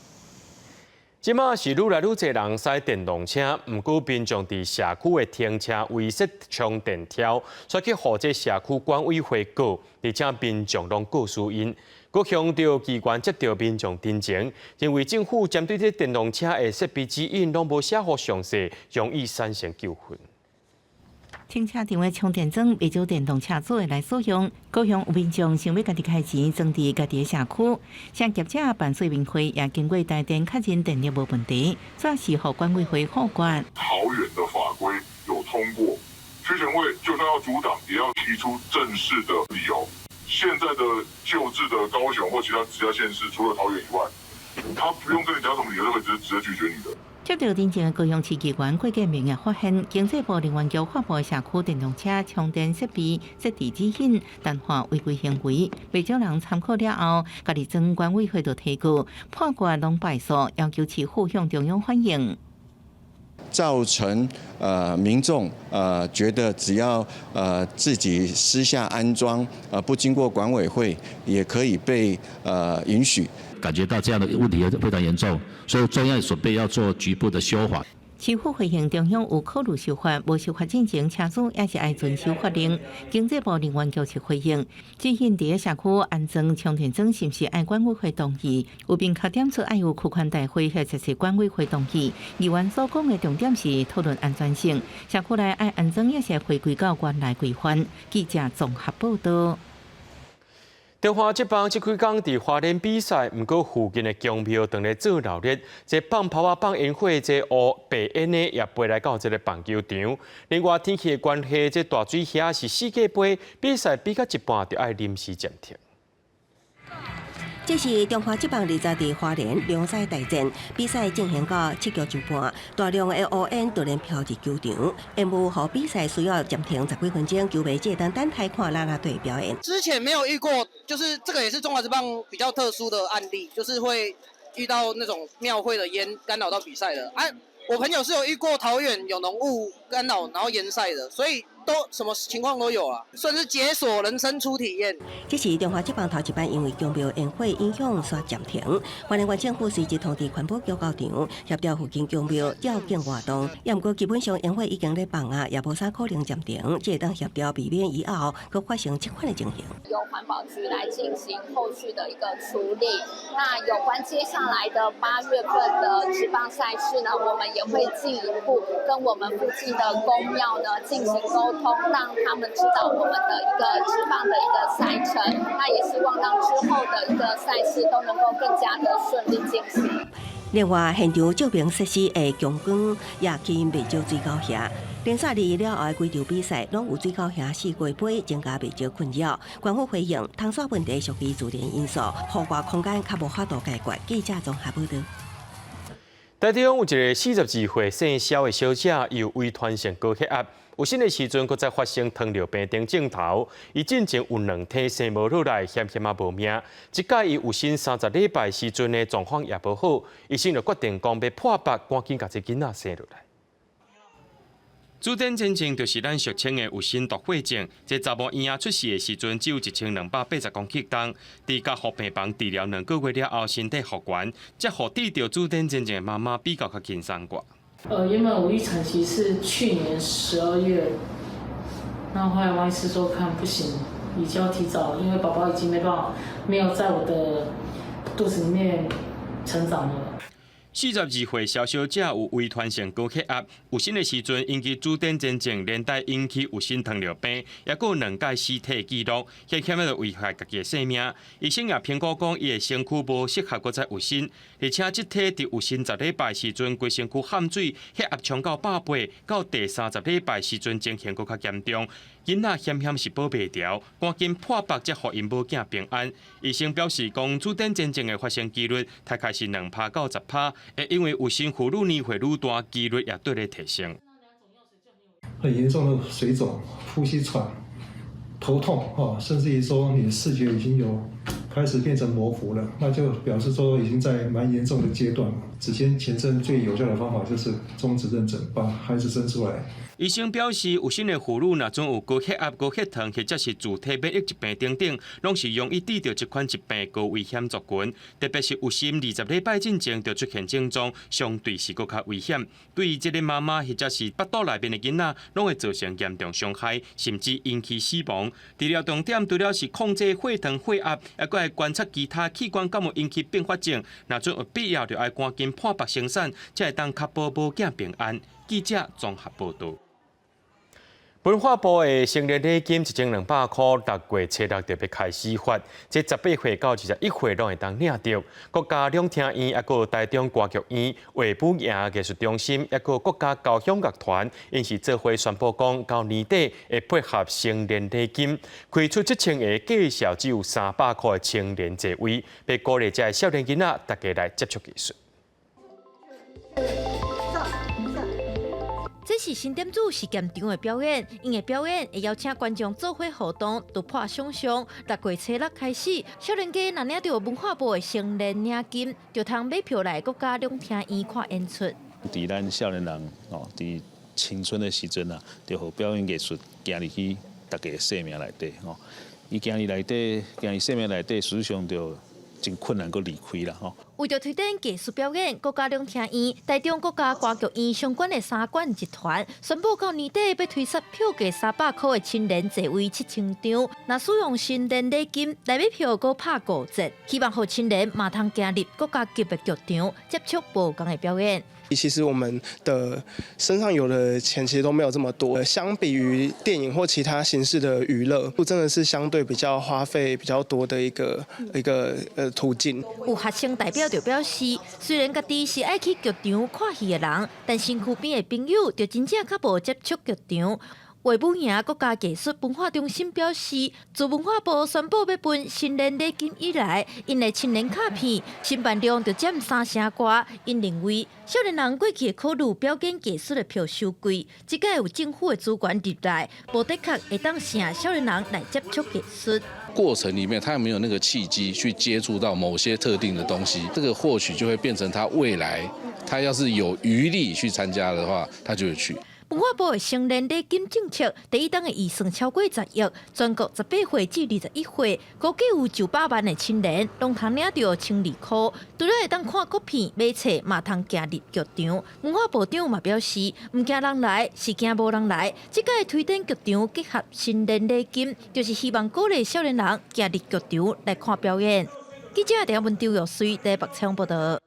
這馬是愈來愈濟人駛電動車，毋過民眾佇社區的停車位設充電柱，煞去予這社區管委會告，而且民眾攏告輸𪜶。閣向著機關接著民眾陳情，認為政府針對這電動車的設備指引攏無寫予詳細，容易產生糾紛。停車場的充電樁袂少電動車主會來使用，高雄有民眾想欲家己開錢裝佇家己的社區，像業者辦說明會也經過台電確認電力無問題，煞是予管委會否決。桃園的法規有通過，區權會就算要阻擋，也要提出正式的理由。現在的舊制的高雄或其他其他縣市，除了桃園以外，他不用跟你講什麼理由，都會直接拒絕你的。接著陳情的高雄市議員郭建明也發現，經濟部能源局發布的社區電動車充電設備設置指引，淡化違規行為，袂少人參考了後，家己裝管委會就提告，判決攏敗訴，要求市府向中央反映。造成民眾覺得只要自己私下安裝，不經過管委會也可以被允許。感覺到這樣的問題非常嚴重，所以中央準備要做局部的修法。市府回應中央有考慮修法，無修法進前，車主也是愛遵守法令。經濟部能源局是回應，指引佇社區安裝充電樁是毋是愛管委會同意？有明確點出愛有區權大會或者是管委會同意。議員所講的重點是討論安全性，社區內愛安裝也是回歸到原來規範。記者綜合報道。中華職棒這幾工佇花蓮比賽，毋過附近的宮廟當咧做鬧熱，這放炮仔、放煙火，這烏白煙呢也飛來到這個棒球場。另外天氣的關係，這大水遐是世界盃比賽比到一半就愛臨時暫停。這是中華職棒二十佇花蓮龍賽大戰比賽進行到七局上半，大量的烏煙突然飄入球場，延誤予比賽需要暫停十幾分鐘，球迷這當等待看啦啦隊表演。之前沒有遇過，就是這個也是中華職棒比較特殊的案例，就是會遇到那種廟會的煙干擾到比賽的。啊，我朋友是有遇過桃園有濃霧干擾，然後延賽的，所以都什麼情況都有啊，算是解鎖人生初體驗。這是中華職棒頭一擺因為宮廟煙火影響煞暫停，花蓮縣政府隨即通知環保局到場協調附近宮廟吊景活動。也毋過基本上煙火已經咧放啊，也無啥可能暫停，這會當協調避免以後閣發生這款的情形。由環保局來進行後續的一個處理。那有關接下來的8月份的職棒賽事呢，我們也會進一步跟我們附近的宮廟呢進行溝通，讓他們知道我們的一個職棒的一個賽程。那也希望讓之後的一個賽事都能夠更加的順利進行。另外，現場照明設施的強光也吸引袂少水狗俠。連續二了後的幾場比賽，攏有水狗俠四界飛，增加袂少困擾。官府回應，窗紗問題屬於自然因素，戶外空間較無法度解決。記者綜合報道。台中有一個42歲姓蕭的小姐，有遺傳性高血壓，有生的時陣，閣再發生糖尿病頂症頭。伊進前有兩胎生無落來，險險仔無命。這擺伊有身30禮拜時陣的狀況也無好，醫生就決定講欲破腹，趕緊共這囡仔生落來。子癇前症就是咱俗稱的有身毒血症。這查某嬰仔出世的時陣只有1280公克重，佇加護病房治療2個月了後，身體復原，才予得著子癇前症的媽媽比較較輕鬆寡。原本我預產期是去年12月，那後來王醫師說看不行，比較提早，因為寶寶已經沒辦法，沒有在我的肚子裡面成長了。42歲蕭小姐有遺傳性高血壓，有身的時陣引起子癇前症，連帶引起有身糖尿病，抑閣有兩擺死體記錄，險險仔危害家己的性命。醫生也評估講，伊的身軀無適合閣再有身，而且這胎佇有身10禮拜時陣，規身軀汗水，血壓衝到180，到第三十禮拜時陣情形閣較嚴重。囡仔險險是保袂牢，趕緊破腹才予𪜶母囝平安。醫生表示講，子癇前症的發生幾率大概是2趴到10趴，會因為有身婦女年歲愈大，幾率也綴咧提升。很嚴重的水腫、呼吸喘、頭痛，甚至於說你視覺已經有開始變成模糊了，那就表示說已經在蠻嚴重的階段了。子癇前症最有效的方法就是終止妊娠，把孩子生出來。醫生表示，有身的婦女若準有高血壓、高血糖，或者是自體免疫疾病等等，攏是容易得著這款疾病高危險族群。特別是有身20禮拜進前就出現症狀，相對是閣較危險。對於這个媽媽或者是腹肚內面的囡仔，攏會造成嚴重傷害，甚至引起死亡。治療重點除了是控制血糖、血壓，抑閣愛觀察其他器官敢有引起併發症。若準有必要，就愛趕緊破腹生產，才會當確保母囝平安。記者綜合報導。文化部的成年禮金1200箍，6月初6就欲開始發，這18歲到21歲攏會當領著。國家兩廳院，抑閣有台中歌劇院、衛武營藝術中心，抑閣有國家交響樂團，𪜶是做伙宣布講，到年底會配合成年禮金，開出7000個價數只有300箍的青年座位，欲鼓勵這个少年囡仔，大家來接觸藝術。這是新店主實驗場的表演，𪜶的表演會邀請觀眾做伙互動，突破想象。6月初6開始，少年家若領著文化部的成年領金，就通買票來國家兩廳院看演出。佇咱少年人哦，佇青春的時陣啊，就予表演藝術行入去大家的生命內底吼。伊行入內底，行入生命內底，事實上就真困難閣離開啦吼。為著推展藝術表演，國家兩廳院、台中國家歌劇院相關的三館集團宣布，到年底欲推出票價300箍的青年座位7000張。若使用成年禮金來買票，閣拍5折，希望予青年嘛通行入國家級的劇場，接觸無仝的表演。其實我們的身上有的錢其實都沒有這麼多，相比於電影或其他形式的娛樂，真的是相對比較花費比較多的一個途徑。有學生代表就表示，雖然家己是愛去劇場看戲的人，但身軀邊的朋友就真正較無接觸劇場。衛武營國家藝術文化中心表示，自文化部宣布欲分成年禮金以來，𪜶的青年卡片申辦量就佔3成外。𪜶認為，少年人過去會考慮表演藝術的票收貴，這擺有政府的資源入來，無的確會當吸引少年人來接觸藝術。過程裡面，他有沒有那個契機去接觸到某些特定的東西？這個或許就會變成他未來，他要是有餘力去參加的話，他就會去。文化部的成年禮金政策，第一檔的預算超過10億，全國18歲至21歲，估計有900萬的青年，攏通領著1200箍。除了會當看國片、買冊，嘛通行入劇場。文化部長嘛表示，毋驚人來，是驚無人來。這擺推展劇場結合成年禮金，就是希望鼓勵少年人行入劇場來看表演。記者鄭文張玉穗台北採訪報導。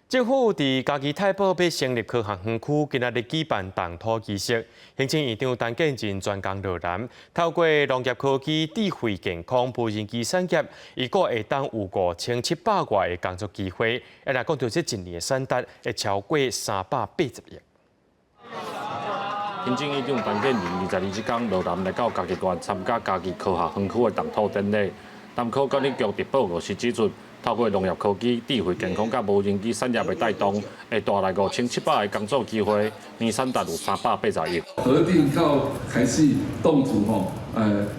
政府佇嘉義太保欲成立科學園區，今仔日舉辦動土儀式。行政院長陳建仁專工落南，透過農業科技、智慧健康、無人機產業，預估會當有5700外个工作機會。啊，若講著這一年的產值，會超過380億。行政院長陳建仁22這工落南來到嘉義縣參加嘉義科學園區的動土典禮。南科管理局佇報告時指出，透過農業科技、智慧健康佮無人機產業的帶動，會帶來5700個工作機會，年產值有380億。核定到開始動土吼，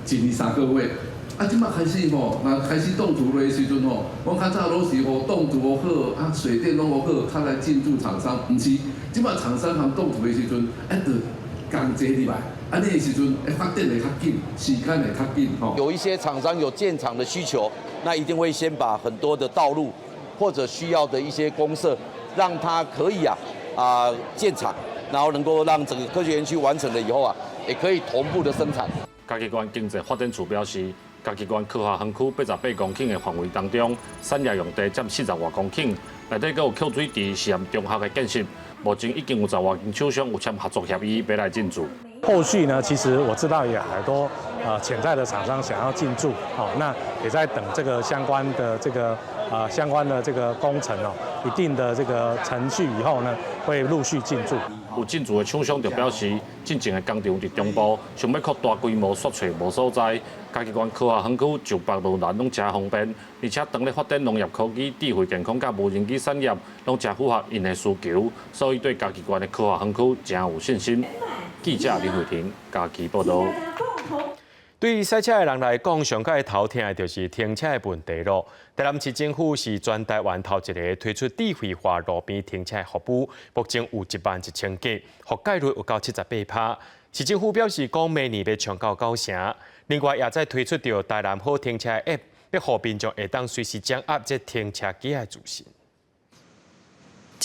一年3個月。啊，這擺開始吼，若開始動土的時陣吼，阮較早攏是吼動土好，啊水電攏好，較來進駐廠商，毋是，這擺廠商通動土的時陣，啊，就工齊入來，按呢的時陣，會發展會較緊，時間會較緊吼。有一些廠商有建廠的需求，那一定會先把很多的道路或者需要的一些公設，讓它可以建廠，然後能夠讓整個科學園區完成了以後啊，也可以同步的生產。嘉義縣經濟發展處表示，嘉義縣科學園區88公頃的範圍當中，產業用地佔40外公頃，內底閣有抾水池是含中學的建設，目前已經有10外間廠商有簽合作協議，欲來進駐。後續呢，其實我知道也很多潛在的廠商想要進駐，好，那也在等這個相關的這個相關的這個工程哦，一定的這個程序以後呢，會陸續進駐。有進駐的廠商就表示，進前的工廠佇中部想欲擴大規模，煞揣無所在。嘉義縣科學園區就北路南攏誠方便，而且當咧發展農業科技、智慧健康佮無人機產業，攏誠符合𪜶的需求，所以對嘉義縣的科學園區誠有信心。記者林慧婷嘉義報導。對於駛車的人來講，上蓋頭疼的就是停車的問題囉。台南市政府是全台灣頭一个推出智慧化路邊停車服務，目前有11000個，覆蓋率有到78%。市政府表示，講明年欲衝到9成。另外，也再推出著台南好停車 App，欲予民眾會當隨時掌握這停車機的資訊。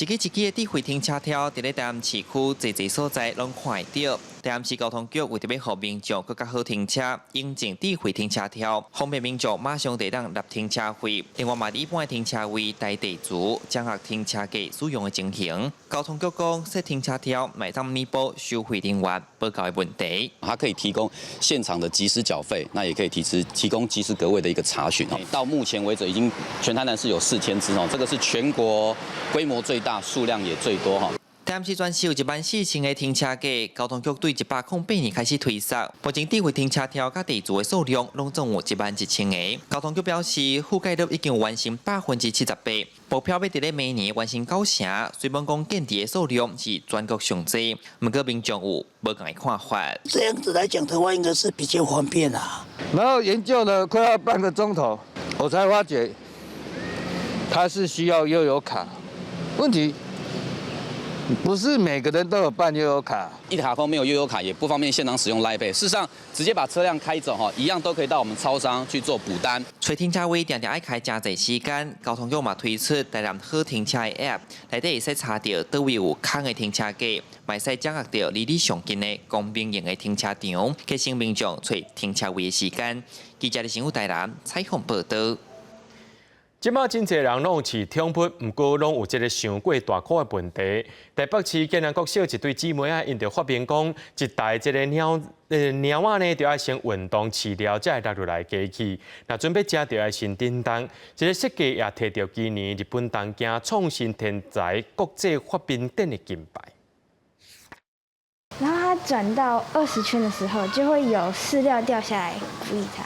一支一支的智慧停車條，佇咧台南市區濟濟所在攏看會著。台南市交通局為著欲予民眾閣較好停車，引進智慧停車條，方便民眾馬上就當納停車費。另外嘛，一般的停車位代地主掌握停車格使用的情形。交通局講，設停車條會當彌補收費人員報到的問題。它可以提供現場的即時繳費，那也可以提供即時格位的一個查詢哦。到目前為止，已經全台南市有4000支哦，這個是全國規模最大、數量也最多哈。台南市全市有14000个停車格，交通局對108年開始推設，目前智慧停車條佮地圖的數量攏總有11000個。交通局表示，覆蓋率已經完成78%，目標欲佇咧明年完成9成。雖罔講建置的數量是全國上濟，毋過民眾有無仝的看法。這樣子來講的話，應該是比較方便啦。然後研究了快要半個鐘頭，我才發覺它是需要悠遊卡。問題不是每個人都有辦悠遊卡，一卡通沒有悠遊卡，也不方便現場使用 Line Pay。事實上，直接把車輛開走哈，一樣都可以到我們超商去做補單。揣停車位定定愛開誠濟時間，交通局嘛推出台南好停車的 App，內底會使查著佗位有空的停車格，嘛會使掌握著離你上近的公民用的停車場，節省民眾揣停車位的時間。記者的新聞台南採訪報導。這馬真濟人攏有飼寵物，毋過攏有這个傷過大箍的問題。台北市建南國小一對姊妹仔，𪜶就發明講，一袋這个貓仔呢，著愛先運動飼料，才會落入來機器。若準備食，著愛先振動。這个設計也提著今年日本東京創新天才國際發明展的金牌。然後它轉到20圈的時候，就會有飼料掉下來鼓勵它。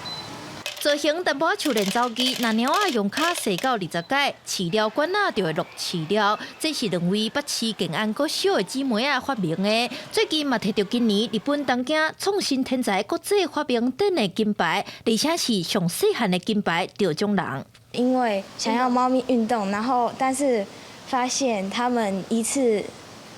造型淡薄仔像練走機，若貓仔用跤踅到20擺，飼料罐仔就會落飼料。這是兩位北市建安國小的姊妹仔發明的。最近嘛提著今年日本東京創新天才國際發明展的金牌，而且是上細漢的金牌得獎人。因為想要貓咪運動，然後但是發現他們一次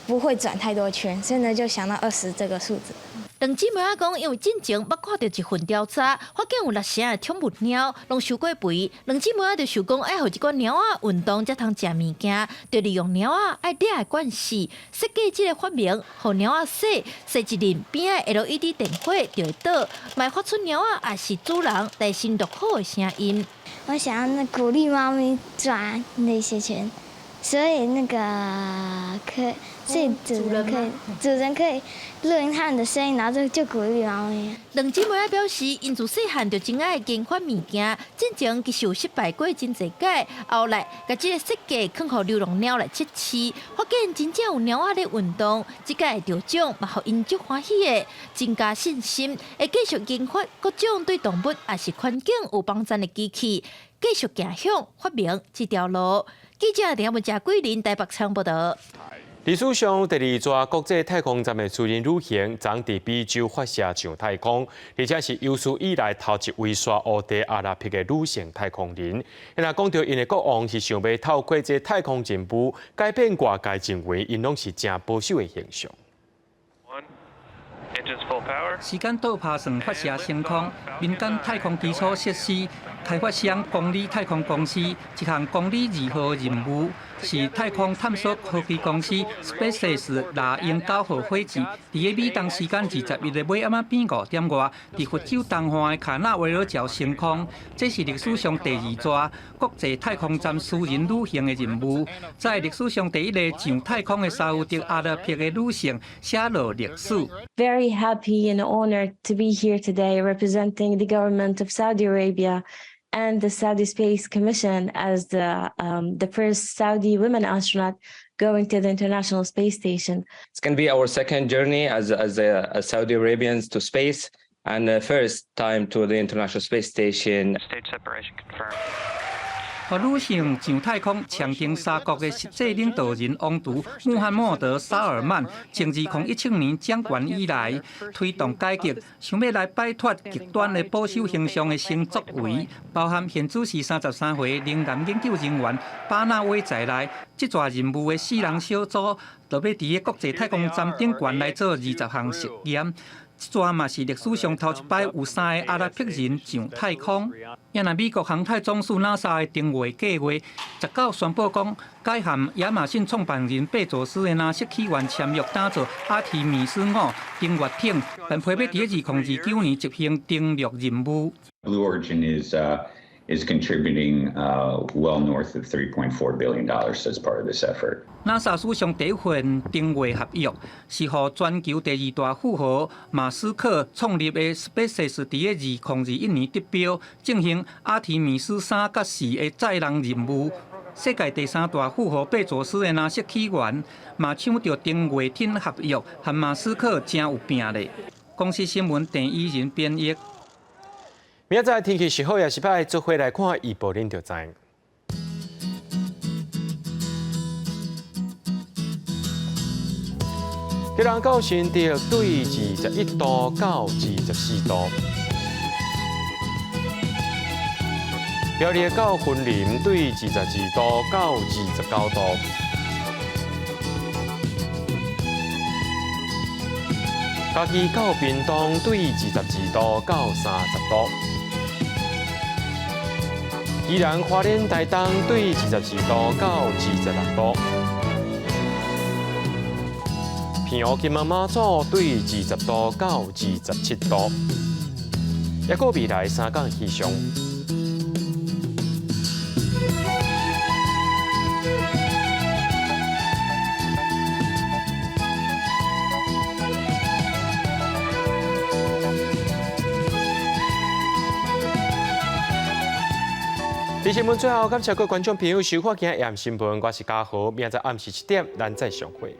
不會轉太多圈，所以呢就想到二十這個數字。兩姊妹仔講，因為進前捌看著一份調查，發現有6成的寵物貓攏傷過肥。兩姊妹仔就想講，愛予這款貓仔運動才通食物件，就利用貓仔愛掠的慣勢，設計這个發明，予貓仔踅踅一輪邊仔 LED 電火就會倒，嘛會發出貓仔抑是主人來先錄好的聲音。我想要那鼓勵貓咪轉那些圈，所以那個可以，所以主人可以，主人可以錄音他們的聲音，然後就鼓勵貓咪。兩姊妹仔表示，𪜶自細漢就真愛研發物件，進前其實有失敗過真濟擺，後來共這个設計囥予流浪貓來測試，發現真正有貓仔咧運動，這擺的得獎嘛，予𪜶足歡喜的，增加信心，會繼續研發各種對動物抑是環境有幫助的機器，繼續行向發明這條路。記者陳文桂林台北場報道。歷史上第二逝國際太空站的私人旅行，昨佇美洲發射上太空，而且是有史以來頭一位沙烏地阿拉伯的女性太空人。若講著𪜶的國王是想欲透過這太空任務改變外界認為𪜶攏是誠保守的形象。時間倒拍算發射升空，民間太空基礎設施開發商公里太空公司一項公里二號任務，是太空探索科技公司 SpaceX 獵鷹九號火箭，佇个美東時間21日尾暗仔變5點外，佇佛州東岸的卡納維爾角升空。這是歷史上第二逝國際太空站私人旅行的任務，在歷史上第一个上太空的沙烏地阿拉伯的女性寫落歷史。 Very happy and honored to be here today representing the government of Saudi Arabia and the Saudi Space Commission as the first Saudi women astronaut going to the International Space Station. It's going to be our second journey as Saudi Arabians to space and the first time to the International Space Station. Stage separation confirmed. 予女性上太空，象徵沙國的實際領導人王儲穆罕默德·沙爾曼，從2017年掌權以來，推動改革，想欲來擺脫極端的保守形象的新作為，包含現主時33歲能源研究人員巴納威在內，這逝任務的四人小組，就欲佇个國際太空站頂懸來做20項實驗。這逝嘛是歷史上頭一擺有三个阿拉伯人上太空。也若美國航太總署 NASA 的登月計劃，19宣布講，改和亞馬遜創辦人貝佐斯的藍色起源簽約打造阿提米斯五登月艇，但批欲佇2029年執行登陸任務。 Blue Origin is contributing well north of $3.4 billion as part of this effort. NASA 史上第一份登月合約，是予全球第二大富豪馬斯克創立的 SpaceX 佇个2021年得標，進行阿提米斯3佮4的載人任務。世界第三大富豪貝佐斯的藍色起源，嘛搶著登月艇合約，和馬斯克誠有拚咧。公視新聞鄭伊仁編譯。明仔載天氣是好抑是歹，做伙來看預報，恁就知。基隆到新竹對21度到24度，苗栗到雲林對22度到29度。嘉義到屏東對22度到30度，宜蘭花蓮台東對24度到26度，澎湖金門馬祖對20度到27度，抑閣未來三工氣象。佇新聞最後，感謝各位觀眾朋友收看今日的新聞，我是嘉豪，明仔載暗時7點，咱再相會。